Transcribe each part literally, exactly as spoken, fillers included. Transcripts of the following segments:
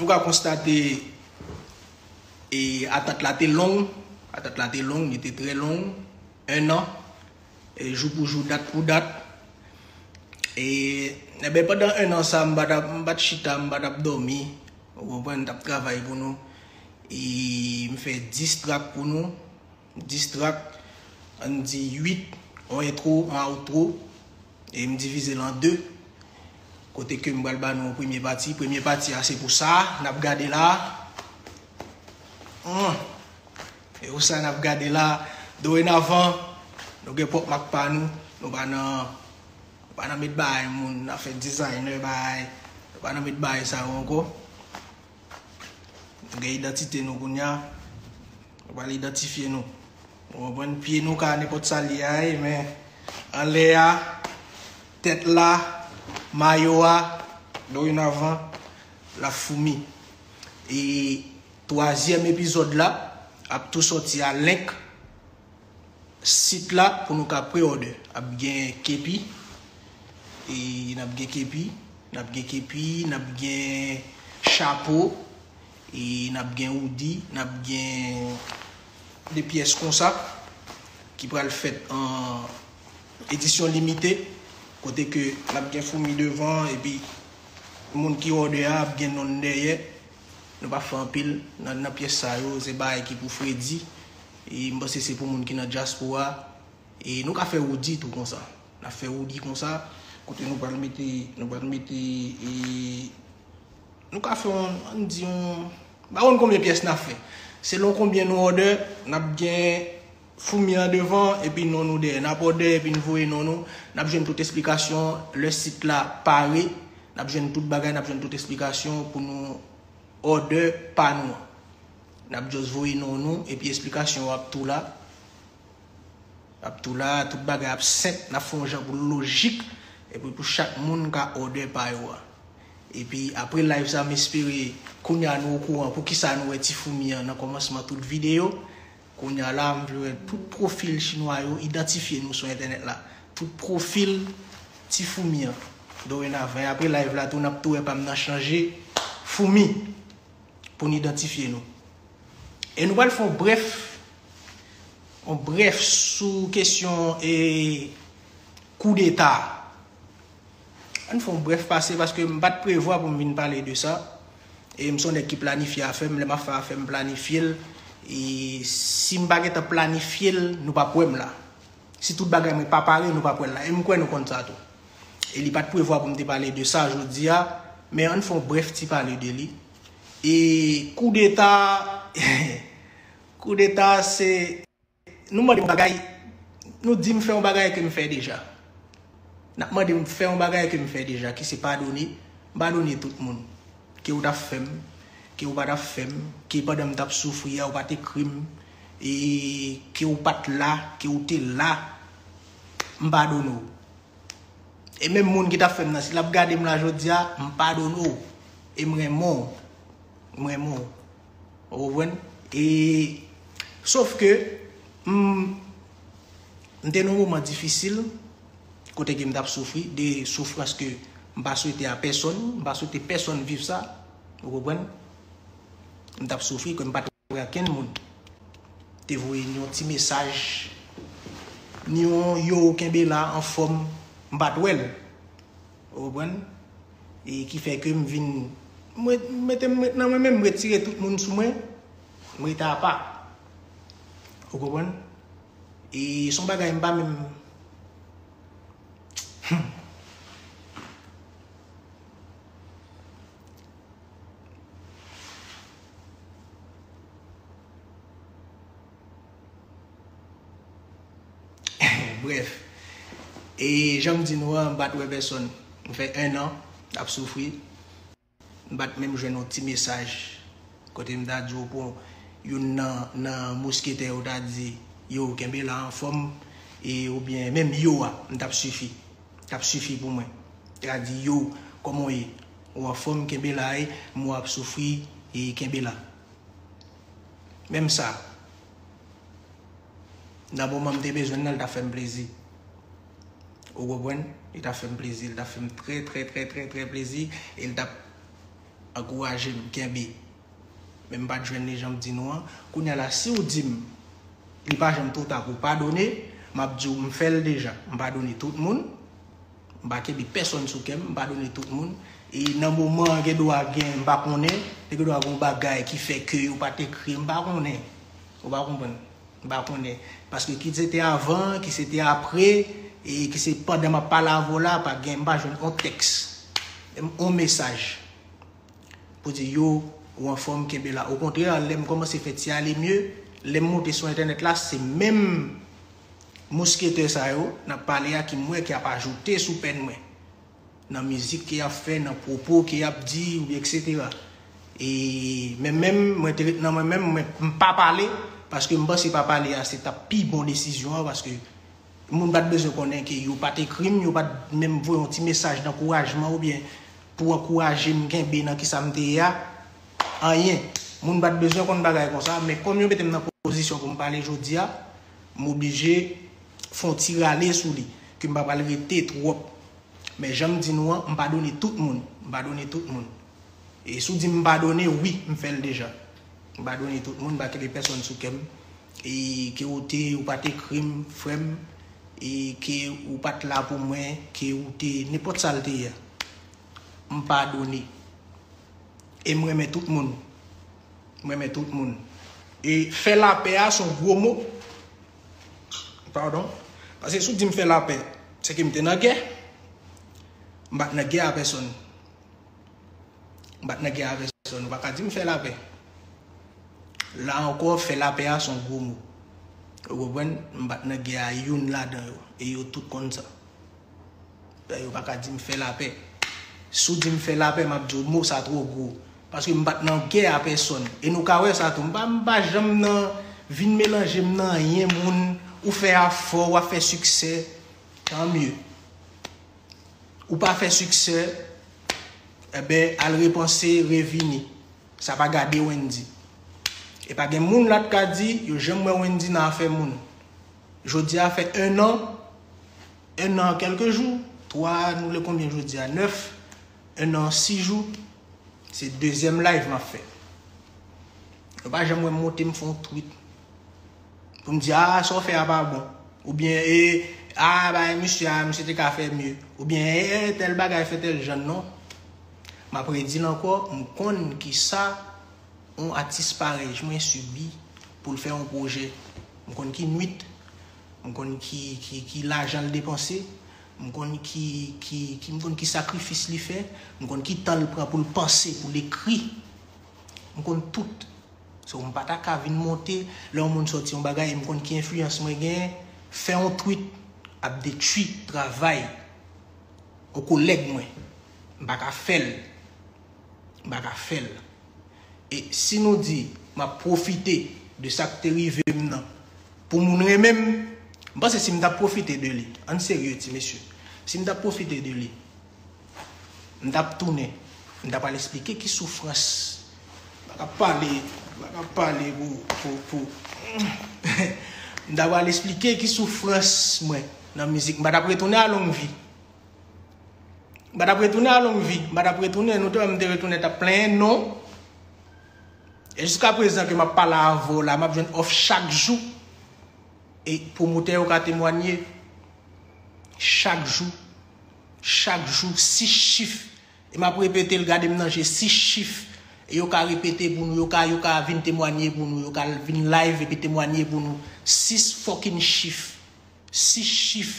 nou ka konstate, e, atant la te long, atant la te long, li te trè long, en an, e, jou pou jou, dat pou dat. E, enben, pandan en an sa, m pa t ap, m pa t chita, m pa t ap dòmi. Ou konprann, m t ap travay pou nou. E m fè dis trak pou nou. Dis trak, ann di uit, yon entwo, yon outro, e m divize l an de. Kote ke m pral ba nou yon premye pati. Premye pati a, se pou sa n ap gade la. Hmm. E pou sa n ap gade la. Dorenavan, nou gen pwòp mak pa nou. Nou pa nan, nou pa nan met bagay moun, afè designer, bagay. Nou pa nan met bagay sa yo ankò. Nou gen idantite nou kounye a. Nou pral idantifye nou. Ou konprann? Pye nou ka nenpòt sa l ye a, men anlè a, tèt la, mayo a, dorenavan, l ap foumi. E twazyèm epizòd la ap tou sòti a link sit la pou nou ka pre-order. Ap gen kepi, e n ap gen kepi, n ap gen kepi, n ap gen chapo, e n ap gen hoodie, n ap gen de pyès konsa ki pral fèt an edisyon limite, kote ke n ap gen foumi devan, epi moun ki order a ap gen non l dèyè. Nou p ap fè anpil nan, nan pyès sa yo, se bagay ki pou fredi. E m panse se pou moun ki nan dyaspora. E nou ka fè hoodie tou konsa. N ap fè hoodie konsa, kote nou pral mete, nou pral mete, e, nou ka fè yon, ann di yon, m pa konn konbyen pyès n ap fè. Selon konbyen nou order, n ap gen foumi an devan, epi non nou dèyè. N ap order, epi n voye non nou. N ap jwenn tout esplikasyon lè sit la pare. N ap jwenn tout bagay, n ap jwenn tout esplikasyon pou nou order pa nou an. N ap just voye non nou, epi esplikasyon yo ap tou la. Ap tou la, tout bagay ap senp, n ap fè yon jan pou l lojik, epi pou chak moun ka order pa yo a. Epi apre live sa, m espere kounye a nou okouran poukisa nou wè ti foumi an nan kòmansman tout videyo. Kounye a la, m vle wè tout pwofil chinwa yo idantifye nou sou entènèt la. Tout pwofil ti foumi an. Dorenavan, e apre live la tou, n ap tou wè pa m nan chanje foumi pou n idantifye nou. E nou pral fè yon brèf, yon brèf sou kesyon, e, koudeta. Ann fè yon brèf pase paske m pa t prevwa pou m vin pale de sa. E m se yon nèg ki planifye afè m, lè m ap fè afè m planifye l. E si m pa gentan planifye l, nou p ap wè m la. Si tout bagay mwen pa pare, nou p ap wè l la. E m kwè nou konn sa tou. E li pa t prevwa pou m te pale de sa jodi a, men ann fè yon brèf ti pale de li. E koudeta, koudeta se, nou mande yon bagay, nou di m fè yon bagay ke m fè deja. N ap mande m fè yon bagay ke m fè deja, ki se padone. M padone tout moun. Ke w t ap fè m, ke w pa t ap fè m, ke pandan m t ap soufri a, ou pa t ekri m, e ke w pa t la, ke w te la, m padone w. E menm moun ki t ap fè m nan, si l ap gade m la jodi a, m padone w. E m renmen w. M renmen w. Ou konprann? E, sof ke, m, m te nan yon moman difisil, kote ke m t ap soufri, de soufrans ke m pa swete a pèsonn, m pa swete pèsonn viv sa. Ou konprann? M t ap soufri, ke m pa t wè ak kenn moun. Te voye n yon ti mesaj, ni yon yo kenbe la anfòm, m pa t wè l. Ou konprann? E ki fè ke m vin, m ret, m mete, m ret nan mwen menm, m retire tout moun sou mwen, m rete apa. Ou konprann? E se yon bagay m pa menm. Hmm. Brèf. E jan m di nou an, m pa t wè pèsonn. M fè en an ap soufri. M pa t menm jwenn yon ti mesaj kote m ta di w pou youn nan, nan mosketè yo ta di, yo, kenbe la anfòm, e oubyen menm yo a, m t ap sifi. T ap sifi pou mwen. Yo ta di, yo, kòman w ye? Ou anfòm, kenbe la, e m wè w ap soufri, e kenbe la. Menm sa. Nan moman m te bezwen nan, l t ap fè m plezi. Ou konprann? Li t ap fè m plezi, li t ap fè m trè, trè, trè, trè, trè plezi, e li t ap ankouraje m, kenbe. Men m pa t jwenn li jan m di nou an. Kounye a la, si w di m, li pa janm twò ta pou w padone, m ap di w, m fè l deja. M padone tout moun. M pa kenbe pèsòn sou kè m, m padone tout moun. E nan moman an, gen dwa gen, m pa konnen, te gen dwa gen yon bagay ki fè ke yo pa t ekri, m pa konnen. Ou pa konprann? M pa konnen. Paske ki se te avan, ki se te apre, e ki se pandan m ap pale avè w la, pa gen, m pa jwenn yon tèks, yon mesaj pou di yo, ou anfòm, kenbe la. Okontrè, lè m kòmanse fè ti ale mye, lè m monte sou entènèt la, se menm mousketè sa yo n ap pale a ki m wè ki ap ajoute sou pèn mwen. Nan mizik ke y ap fè, nan pwopo ke y ap di, ou etsetera. E men menm, mwen te ret nan mwen menm, mwen, m pa pale, paske m panse pa pale a, se t ap pi bon desizyon an, paske moun pa t bezwen konnen ke yo pa t ekri m, yo pa t menm voye yon ti mesaj dankourajman oubyen pou ankouraje m kenbe nan kisa m te ye a. Anyen. Moun pa t bezwen konn bagay konsa, men kòm yo mete m nan pozisyon pou m pale jodi a, m oblije fè yon ti rale sou li, ke m pa pral rete twòp. Men jan m di nou an, m padone tout moun. M padone tout moun. E si w di m padone, wi, m fè l deja. M padone tout moun, m pa kenbe pèsòn sou kè m. E ke w te, ou pa t ekri m, frè m, e ke ou pa t la pou mwen, ke ou te, nenpòt sa l te ye a. M padone. E m renmen tout moun. M renmen tout moun. E fè lapè a se yon gwo mo. Padon. Paske si w di m fè lapè, se ke m te nan gè. M pa t nan gè a pèsòn. M pa t nan gè a pèsòn. Ou pa ka di m fè lapè. La ankò, fè lapè a se yon gwo mo. Ou konprann? M pa t nan gè a youn ladan yo. E yo tout konn sa. Yo pa ka di m fè lapè. Si w di m fè lapè, m ap di w mo sa twò gwo. Paske m pa t nan gè a pèsòn. E nou ka wè sa tou. M pa, m pa janm nan vin melanje m nan anyen moun. Ou fè afè w, w ap fè siksè. Tan mye. Ou pa fè siksè, enben, al repanse, revini. Sa pa gade Wendy. E pa gen moun la t ka di, yo janm wè Wendy nan afè moun. Jodi a fè un an, un an kèlke jou, twa, nou le konbyen jodi a? Nèf, un an, sis jou, se dezyèm live m ap fè. Yo pa janm wè m monte, m fè yon tweet. Pou m di, a, sa w fè a pa bon. Oubyen, e, a, bagay misye a, misye te ka fè mye. Oubyen, e, tèl bagay fè tèl jan, non. M ap redi l ankò, m konn kisa yon atis parèy mwen sibi pou l fè yon pwojè. M konn ki nwit, m konn ki, ki, ki lajan l depanse, m konn ki, ki, ki, m konn ki sakrifis li fè, m konn ki tan l pran pou l panse, pou l ekri. M konn tout. So, m pa ta ka vin monte, lè yon moun sòti yon bagay, e m konn ki enfliyans mwen genyen, fè yon tweet ap detwi travay yon kolèg mwen. M pa ka fè l. M pa ka fè l. E si nou di, m ap pwofite de sa k te rive m nan, pou moun renmen m, m panse si m t ap pwofite de li, ann serye, ti mesye, si m t ap pwofite de li, m t ap tounen, m t ap al esplike ki soufrans. M pa ka pale, m pa ka pale pou, pou, pou. M t ap al esplike ki soufrans mwen nan mizik. M pa t ap retounen a long vi. M pa t ap retounen a long vi. M pa t ap retounen, nou te wè m te retounen t ap plenyen non. E jiska prezan ke m ap pale avè w la, m ap jwenn òf chak jou. E pwomotè yo ka temwanye. Chak jou. Chak jou, sis chif. E m ap repete l, gade m nan je, sis chif. E yo ka repete pou nou, yo ka, yo ka vin temwanye pou nou, yo ka vin live epi temwanye pou nou. Sis fucking chif. Sis chif.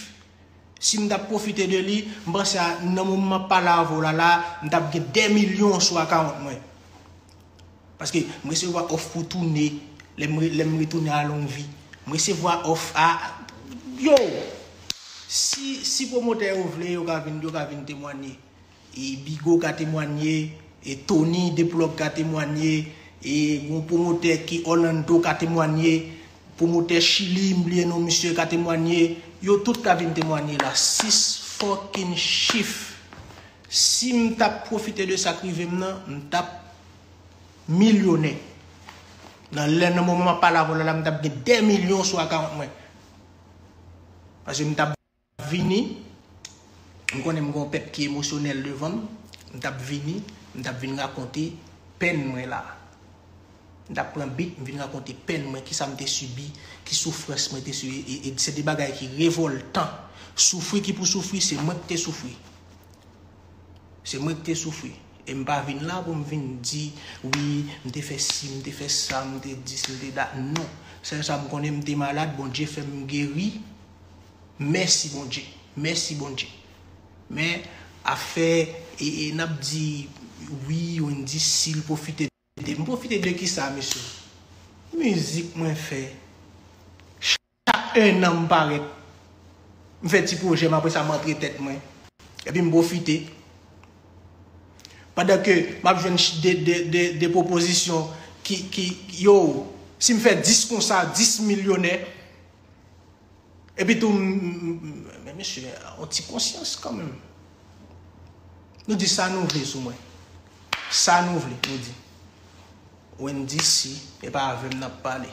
Si m t ap pwofite de li, m panse a, nan moman m ap pale avè w la, la, m t ap gen dè milyon sou akawont mwen. Paske m resevwa òf pou tounen, lè m re-, lè m retounen a long vi. M resevwa òf a, yo! Si, si pwomotè yo vle, yo ka vin, yo ka vin temwanye. E Bigo ka temwanye, e Tony Deplug ka temwanye, e yon pwomotè ki Orlando ka temwanye, pwomotè Chili, m bliye non misye, ka temwanye. Yo tout ka vin temwanye la. Sis fucking chif. Si m t ap pwofite de sa k rive m nan, m t ap milyonè. Nan lè, nan moman m ap pale avè w la, la, m t ap gen dè milyon sou akawont mwen. Paske m t ap vini, m konnen m gen yon pèp ki emosyonèl devan m, m t ap vini, M t ap vin rakonte pèn mwen la. M t ap pran bit, m vin rakonte pèn mwen, kisa m te sibi, ki soufrans mwen te sibi. E, e se de bagay ki revòltan. Soufri ki pou soufri, se mwen ki te soufri. Se mwen ki te soufri. E m pa vin la pou m vin di, wi, m te fè si, m te fè sa, m te dis, m te dat. Non. Sèl sa m konnen, m te malad, Bondye fè m geri. Mèsi Bondye. Mèsi Bondye. Men, afè, e, e n ap di, wi, Wendyy, si l pwofite de, m pwofite de kisa, mesye? Mizik mwen fè. Chak ennan m parèt. M fè ti pwojè m, apre sa m antre tèt mwen. Epi m pwofite. Pandan ke m ap jwenn ch- de, de, de, de pwopozisyon ki, ki, yo, si m fè dis konsa, dis milyonè. Epi tou, m- m- m- men mesye, yon ti konsyans kanmenm. Nou di sa nou vle sou mwen. Sa nou vle, nou di. Wendyy, si, e pa avè m n ap pale.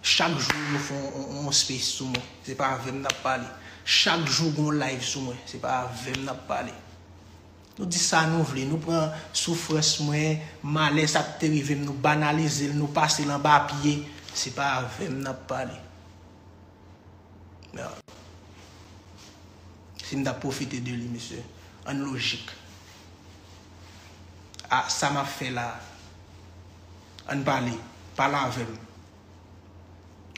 Chak jou nou fè yon, yon, yon space sou mwen, se pa avè m n ap pale. Chak jou gon live sou mwen, se pa avè m n ap pale. Nou di sa nou vle, nou pran soufrans mwen, malè sa k te rive m, nou banalize l, nou pase l anba pye, se pa avè m n ap pale. Si m ta pwofite de li, mesye, ann lojik. A, sa m ap fè la, ann pale, pale avè m.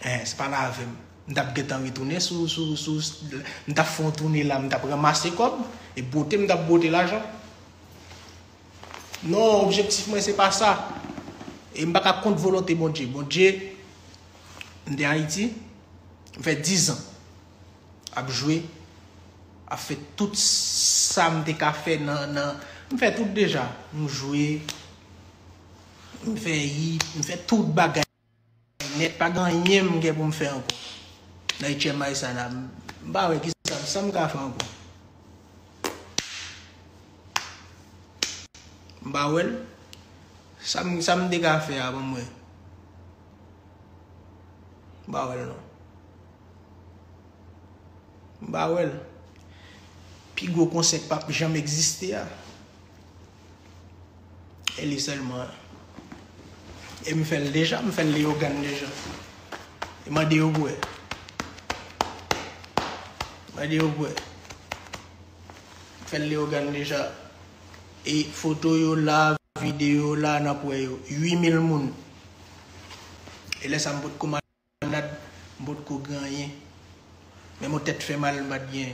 Eh, se pale avè m. M t ap gentan retounen sou, sou, sou, m t ap fè yon toune la, m t ap ranmase kòb, e bwote m t ap bwote lajan. Non, objektif mwen se pa sa. E m pa ka kont volonte Bondye. Bondye, m te Ayiti, m fè diz an ap jwe, ap fè tout sa m te ka fè nan, nan, m fè tout deja. M jwe, m fè hit, m fè tout bagay nèt, pa gen anyen m gen pou m fè ankò. Nan ityèm Ayisyen an, m pa wè kisa, sa m ka fè ankò. M pa wè l. Sa m, sa m te ka fè a, ban m wè. M pa wè l non. M pa wè l. Pi gwo konsè k p ap janm egziste a. E li sèlman. E m fè l deja, m fè l Leyogàn deja. E mande yo pou wè. Mande yo pou wè. M fè l Leyogàn deja. E foto yo la, videyo la, n ap wè yo. Uit mil moun. E lè sa m potko malad, m potko gen anyen. Menm yon tèt fè mal, m pa t gen.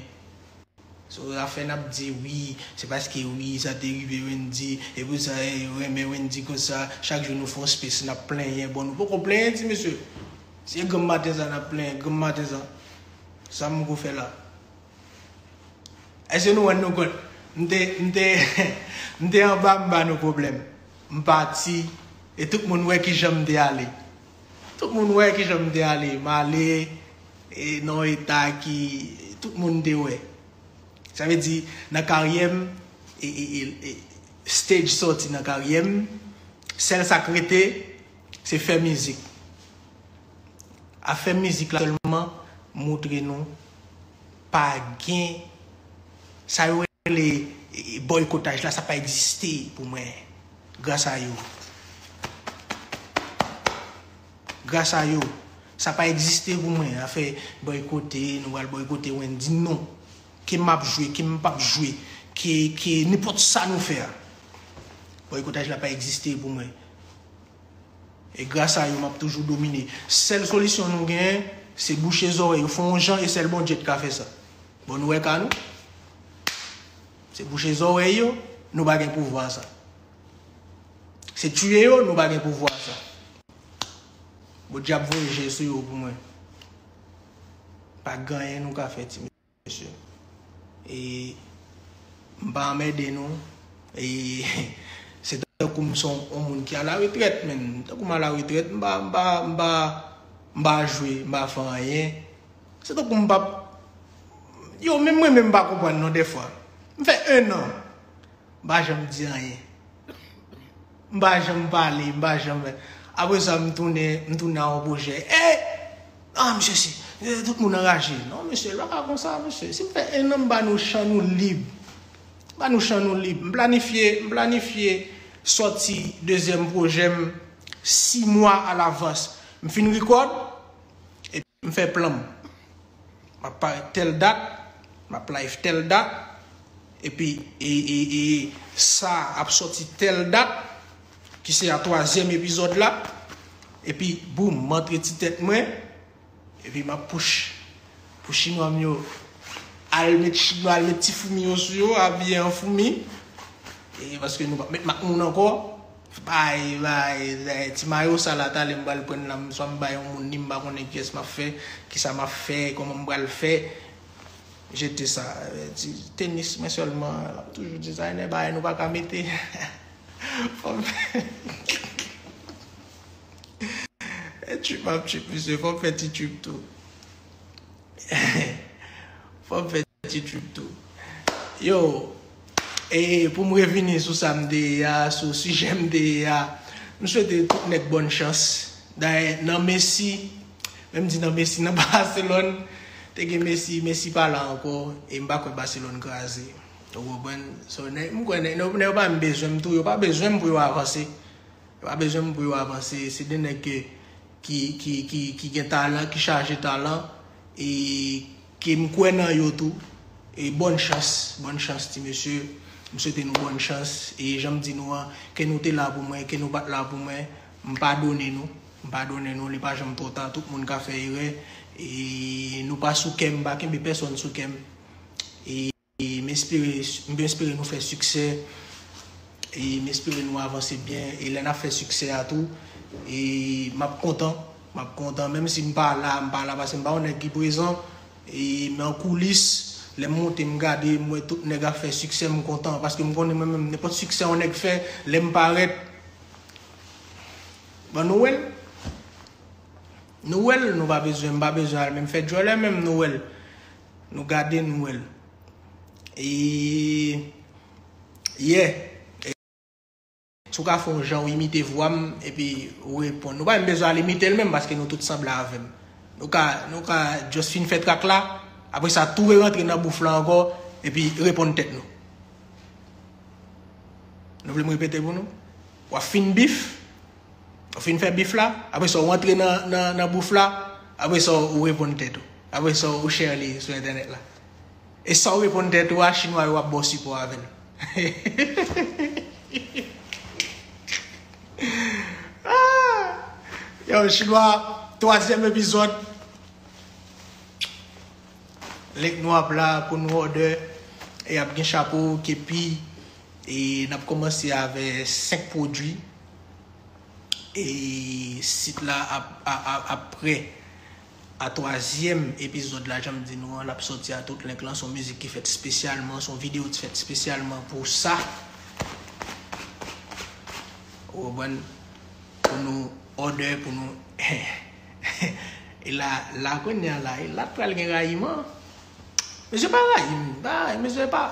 So, afè n ap di, wi, se paske, wi, sa te rive Wendy, e pou sa, e, yo renmen Wendy konsa, chak jou nou fè yon space, n ap plenyen. Bon, nou poko plenyen, ti mesye. Se granm maten sa n ap plenyen, granm maten sa. Sa m ko fè la? Èske nou rann nou kont? M te, m te, m te anba, m ba nou pwoblèm. M pati, e tout moun wè kijan m te ale. Tout moun wè kijan m te ale. M ale, e, nan yon eta ki tout moun te wè. Sa vle di, nan karyè m, e, e, e, e, stage sòti nan karyè m, sèl sa k rete, se fè mizik. Afè mizik la sèlman montre nou pa gen sa yo rele, e, bòykotaj la, sa pa egziste pou mwen. Gras a yo. Gras a yo. Sa pa egziste pou mwen. Afè bòykote, nou pral bòykote Wendy, non. Ke m ap jwe, ke m p ap jwe, ke, ke nenpòt sa nou fè a. Bòykotaj la pa egziste pou mwen. E gras a yo, m ap toujou domine. Sèl solisyon nou genyen, se bouche zòrèy yo, fè yon jan, e sèl Bondye k ka fè sa. Bon, nou wè ka nou. Se bouche zòrèy yo, nou pa gen pouvwa sa. Se tiye yo, nou pa gen pouvwa sa. Bondye ap voye je sou yo pou mwen. Pa gen anyen nou ka fè, ti mesye. E m pa anmède nou. E se tankou m se yon moun ki alaretrèt, men tankou m alaretrèt, m pa, m pa, m pa, m pa jwe, m pa fè anyen. Se tankou m p ap, yo, menm mwen menm m pa konprann non dèfwa. M fè ennan. M pa janm di anyen. M pa janm pale, m pa janm. Apre sa, m tounen, m tounen a yon pwojè. E! Ah, mesye, si. E, tout moun anraje. Non, mesye, l pa ka konsa, mesye. Si m fè ennan, m ba nou chan, nou lib. Ba nou chan nou lib. M planifye, m planifye sòti dezyèm pwojè m sis mwa alavans. M fin rikòd, epi m fè plan m. M ap parèt tèl dat, m ap live tèl dat, epi e, e, e, sa ap sòti tèl dat, ki se a twazyèm epizòd la, epi boum, m antre ti tèt mwen, epi m ap push pou chinwa m yo al met chinwa, al met ti foumi yo sou yo, abiye an foumi. E paske nou p ap met mak moun ankò. Bay, bay, bay, ti mayo sa la, talè m pral pran l la, m swa m bay yon moun li, m pa konnen kiyès m ap fè, kisa m ap fè, kòman m pral fè. Jete sa, ti tenis mwen sèlman, l ap toujou di sa, e nè bagay nou pa ka mete. Fò m fè. E trip m ap trip, mesye, fò m fè ti trip tou. Fò m fè ti trip tou. Yo, e pou m revini sou sa m te ye a, sou sijè m te ye a, m swete tout nèg bòn chans. Dayè, nan Messi, menm di nan Messi, nan Barcelone, te gen Messi, Messi pa la ankò, e m pa kwè Barcelone kraze. Ou konprann? So, nèg, m kwè nèg, nèg, nèg yo pa menm bezwen m tou, yo pa bezwen m pou yo avanse. Yo pa bezwen m pou yo avanse. Se de nèg ke, ki, ki, ki, ki gen talan, ki chaje talan, e ke m kwè nan yo tou. E bòn chans, bòn chans, ti mesye. M swete nou bòn chans. E jan m di nou an, ke nou te la pou mwen, ke nou pa t la pou mwen, m padone nou. M padone nou, li pa janm twò ta, tout moun ka fè erè. E nou pa sou kè m, m pa kenbe pèsonn sou kè m. E E m espere, m espere nou fè siksè. E m espere nou avanse byen. E lè n ap fè siksè a tou, e m ap kontan. M ap kontan. Menm si m pa la, m pa la paske m pa yon nèg ki prezan. E men an koulis, lè m monte, m gade, m wè tout nèg ap fè siksè, m kontan. Paske m konnen mwen menm, nenpòt siksè yon nèg fè, lè m parèt, bon, nou wè l. Nou wè l, nou pa bezwen, m pa bezwen al menm fè djòlè menm, nou wè l. Nou gade, nou wè l. E, yeah. E, si w ka fè yon jan w imite vwa m, epi w reponn. Nou pa menm bezwen al imite l menm, paske nou tout sanble avè m. Nou ka, nou ka just fin fè trak la, apre sa tou rerantre nan bouf la ankò, epi reponn tèt nou. Nou vle m repete pou nou? W ap fin bif, ou fin fè bif la, apre sa ou antre nan, nan, nan bouf la, apre sa ou reponn tèt ou. Apre sa ou share li sou entènèt la. E sa ou reponn tèt ou a, chinwa yo ap ba w sipò avè l. Ah! Yo, chinwa, twazyèm epizòd. Link nou ap la pou nou order. E ap gen chapo, kepi. E n ap kòmanse avè senk pwodui. E sit la ap, ap, ap, ap prè. A twazyèm epizòd la, jan m di nou an, l ap sòti a tout link lan. Se yon mizik ki fèt espesyalman, se yon videyo ki fèt espesyalman pou sa. Ou konprann? Pou nou order, pou nou E la, la kounye a la, e la t pral gen rayiman. Mesye pa rayi m, pa, mesye pa,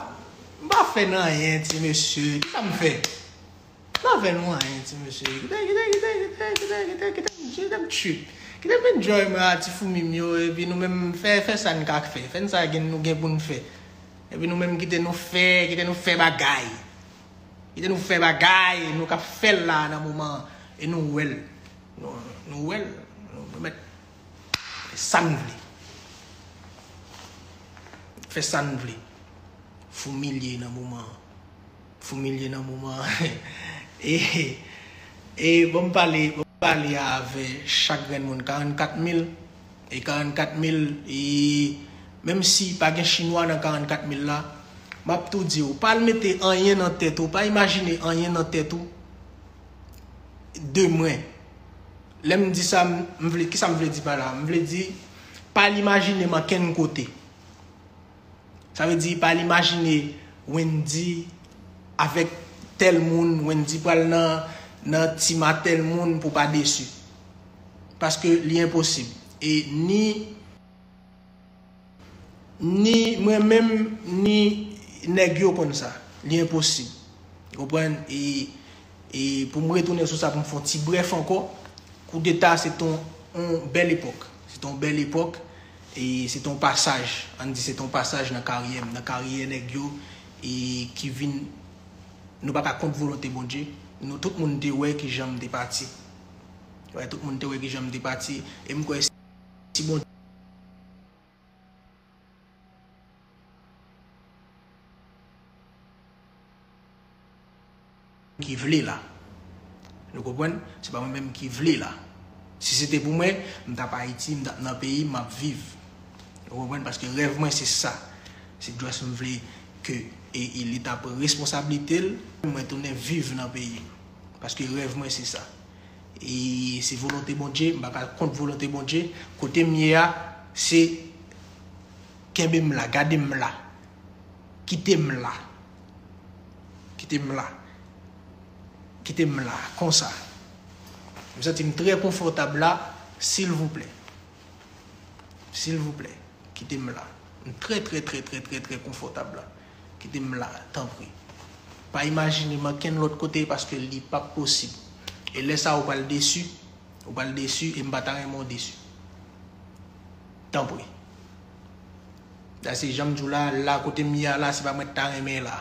m pa fè n anyen, ti mesye. Kisa m fè? M pa fè nou anyen, ti mesye. Kite, kite, kite, kite, kite, kite, kite m, kite m trip. Kite m enjoy mwen a ti foumi m yo, epi nou menm fè, fè sa n ka fè. Fè n sa gen, nou gen pou n fè. Epi nou menm kite nou fè, kite nou fè bagay. Kite nou fè bagay, nou k ap fè l la nan moman an. E nou wè l. Nou, nou wè l. Nou, nou mèt fè sa n vle. Fè sa n vle. Foumilye nan moman an. Foumilye nan moman an. E, e ban m pale, ban m pale avè chak grenn moun. Karannkat mil. E karannkat mil, e menm si pa gen chinwa nan karannkat mil la, m ap tou di w, pa al mete anyen nan tèt ou, pa imajine anyen nan tèt ou de mwen. Lè m di sa, m, m vle, kisa m vle di pa la? M vle di, pa al imajine m ankenn kote. Sa vle di, pa al imajine Wendy avèk tèl moun, Wendy pral nan, nan team a tèl moun pou pa desi. Paske li enposib. E ni, ni mwen menm, ni nèg yo konn sa. Li enposib. Ou konprann? E, e pou m retounen sou sa, pou m fè yon ti brèf ankò, koudeta se t on, on bèl epòk. Se t on bèl epòk. E se t on pasaj. Ann di se t on pasaj nan karyè m, nan karyè nèg yo. e ki vin, nou pa ka kont volonte Bondye. Nou tout moun te wè ki jan m te pati. Wè, tout moun te wè ki jan m te pati. E m kwè si Bondye ki vle la. Nou konprann? Se pa mwen menm ki vle la. Si se te pou mwen, m t ap Ayiti, m t ap nan peyi m, m ap viv. Ou konprann? Paske rèv mwen se sa. Se just m vle ke e, e Leta pran responsablite l, mwen tounen viv nan peyi m. Paske rèv mwen se sa. E se volonte Bondye, m pa ka kont volonte Bondye. Kote m ye a, se kenbe m la, gade m la. Kite m la. Kite m la. Kite m la, konsa. M santi m trè konfòtab la, silvouplè. Silvouplè, kite m la. M trè, trè, trè, trè, trè, trè konfòtab la. Kite m la, tanpri. Pa imajine m ankenn lòt kote paske li p ap posib. E lè sa a ou pral desi, ou pral desi e m pa ta renmen w desi. Tanpri. La se jan m di w la, la kote m ye a la, se pa mwen t ta renmen la.